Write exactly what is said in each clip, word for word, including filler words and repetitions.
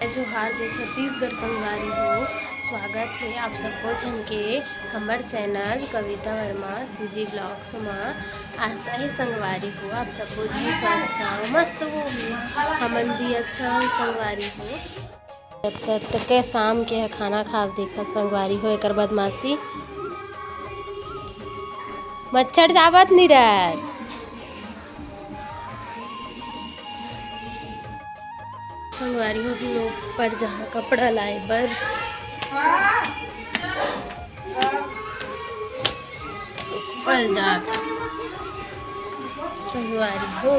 जोहार, जय छत्तीसगढ़ संगवारी हो। स्वागत हे आप सब्बो झन के हमर चैनल कविता वर्मा सीजी ब्लॉग्स म। आशा हे संगवारी हो, आप सब्बो झन स्वस्थ हो, मस्त हो। हमन भी अच्छा हो संगवारी हो। तब तक के शाम के ह खाना खास देखत संगवारी हो, एकर बदमाशी। मच्छर चाबत नीरज। संगवारी हो, भी लोग पर जहाँ कपड़ा लाए बर। ऊपर जात संगवारी हो,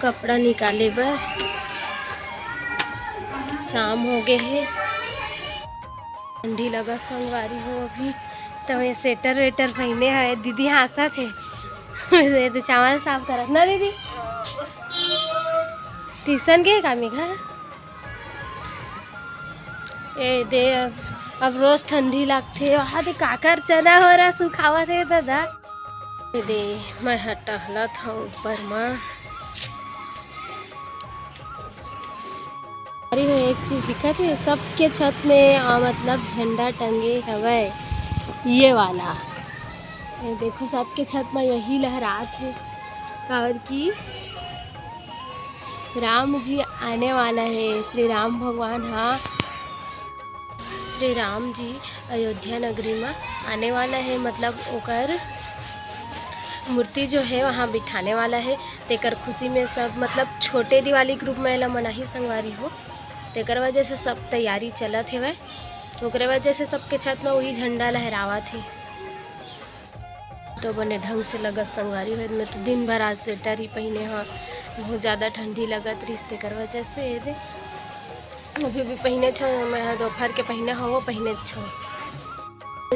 कपड़ा निकाले बर। शाम हो गए हे, ठंडी लगा संगवारी हो। अभी तो ये स्वेटर वेटर पहने है, दीदी हाँसत हे। ये तो चावल साफ करत ना दीदी, ट्यूशन के काम है घर। ए दे, अब, अब रोज ठंडी लागथे। वहाँ दे काकर चना हो रहा सुखावत हे दादा। ए दे, मैं ह टहलत हूँ ऊपर म। अरे हो, एक चीज दिखत हे, सबके छत में, आ, मतलब झंडा टंगे हवय, ये वाला। ये देखो, सबके छत में यही लहरात हे, काबर कि राम जी आने वाला हे, श्री राम भगवान हा, श्री राम जी अयोध्या नगरी में आने वाला हे, मतलब ओकर मूर्ति जो है वहाँ बिठाने वाला है। तेकर खुशी में सब, मतलब छोटे दिवाली के रूप में एला मनाही संगवारी हो, तेकर वजह से सब तैयारी चलत हेवय। ओकरे वजह से सबके छत में वही झंडा लहरावत हे। तो बने ढंग से लगत संगवारी हो। मैं तो दिन भर आज स्वेटर ही पहिने हव, बहुत ज़्यादा ठंडी लगत रहिस, तेकर वजह से एदे अभी भी पहिने छो। मैं ह दोपहर के पहिने हव, पहिने छो।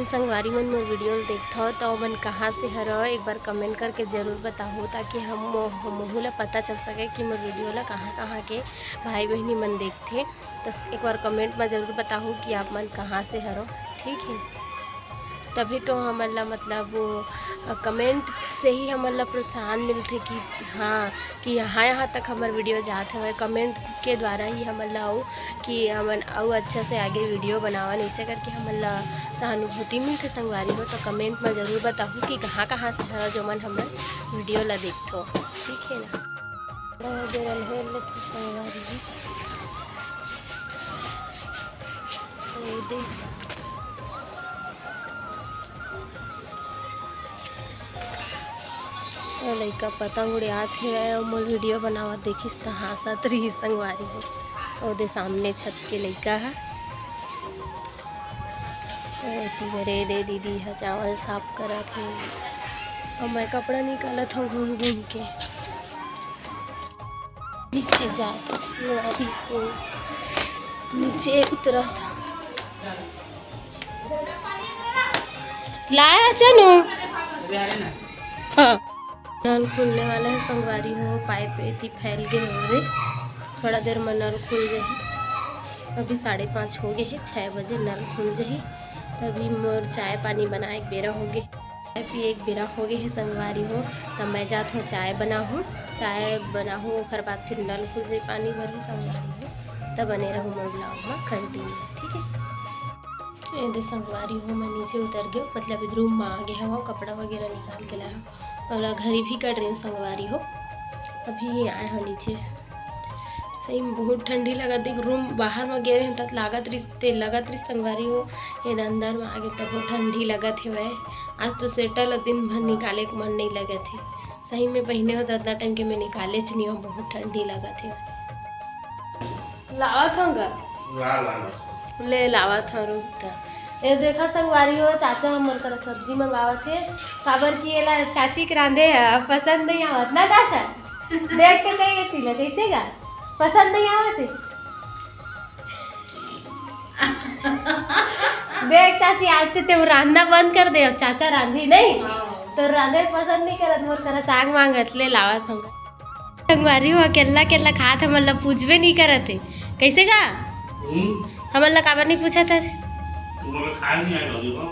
संगवारी मन मोर वीडियो ल देखथव तो मन कहाँ से हरो, एक बार कमेंट करके जरूर बताहू, ताकि हम मो-, मोहू ला पता चल सके कि मोर वीडियो ला कहाँ कहाँ के भाई बहिनी मन देखथे। तो एक बार कमेंट में जरूर बताहू कि आप मन कहाँ से हरो, ठीक है। तभी तो हमन ला, मतलब, अ, कमेंट से ही हमन ला प्रोत्साहन मिलथे कि हाँ, कि यहाँ, यहाँ तक हमर वीडियो जात हवय। कमेंट के द्वारा ही हमन ला अउ कि हमन अउ अच्छा से आगे वीडियो बनावन, ऐसे करके हमन ला सहानुभूति मिलथे संगवारी हो। तो कमेंट में जरूर बताहू कि कहाँ, कहाँ से हरो जो मन हमर वीडियो ला देखथो, ठीक है ना। बड़ा बेरल हेल लेथे संगवारी हो। ये दे। ओ लइका पतंग उड़ात हे, अउ मोर वीडियो बनावत देखिस त हाँसत रहिस संगवारी हो। ओदे सामने छत के लइका ह। एती मेरे दे दीदी ह चावल साफ करत हे, अउ मैं कपड़ा निकालत हव घूम घूम के। नीचे जात हस, नदी को नीचे उतरत। लाया चनो। हाँ। नल खुलने वाला है संगवारी हो, पाइप एती फैल गए होंगे। थोड़ा देर में नल खुल जाही। अभी साढ़े पाँच हो गए हैं, छः बजे नल खुल जाही। तभी मोर चाय पानी बनाए के बेरा हो गए। चाय पिए के बेरा हो गए हे संगवारी हो, त मैं जात हूँ चाय बनाहूँ। चाय बनाहूँ, ओकर बाद फिर नल खुल जाई, पानी भरहूँ संगवारी हो। त बने रहू मोर ब्लॉग में कंटिन्यू, ठीक है। ये दे संगवारी हो, मैं नीचे उतर गए, मतलब इधर रूम में आ गए हूँ, कपड़ा वगैरह निकाल के लाया हूँ और घड़ी भी कट रही हूँ संगवारी हो। अभी ये आए हूँ नीचे, सही में बहुत ठंडी लगत हे। रूम बाहर में गे रहेन त लागत रिस, ते लगत रिस संगवारी हो, ये अंदर में आगे तब ठंडी लगत हेवय। आज तो स्वेटर ला दिन भर निकाले के मन नहीं लगत हे। सही में पहिने हो तो अतना टाइम के मैं निकाले च नहीं हो, बहुत ठंडी लगत हे। लावत हूँ गा। ला, ला, ला। ले लावत हूँ, रुक जा। ये देखा संगवारी हो, चाचा हमर करा सब्जी मंगावत हे, काबर कि एला चाची के रांधे ह पसंद नहीं आवत ना चाचा। देख के कहिए तीला कैसे गा, पसंद नहीं आवत हे। देख चाची, आज ते, ते रांधना बंद कर दे, अब चाचा रांधी नहीं। हाँ। तो रांधे पसंद नहीं करत, मोर करा साग मांगत, ले लावत हूँ। संगवारी हो, अकेल्ला अकेल्ला खात, हमन ला पूछबे नहीं करत हे। कैसे गा? हम्म। हमन ला काबर नहीं पूछत हे? तुमन ला खाए नहीं आए होगी वो।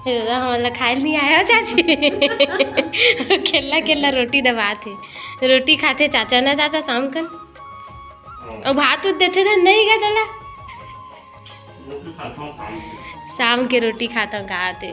हे दादा, हमन ला खाए नहीं आए हो चाची। अकेल्ला अकेल्ला रोटी दबात हे। रोटी खाथे चाचा ना, चाचा शाम कन। हाँ। अउ भात उत देथे त नहीं गा तोला? शाम के रोटी खाता हूँ, कहा थे।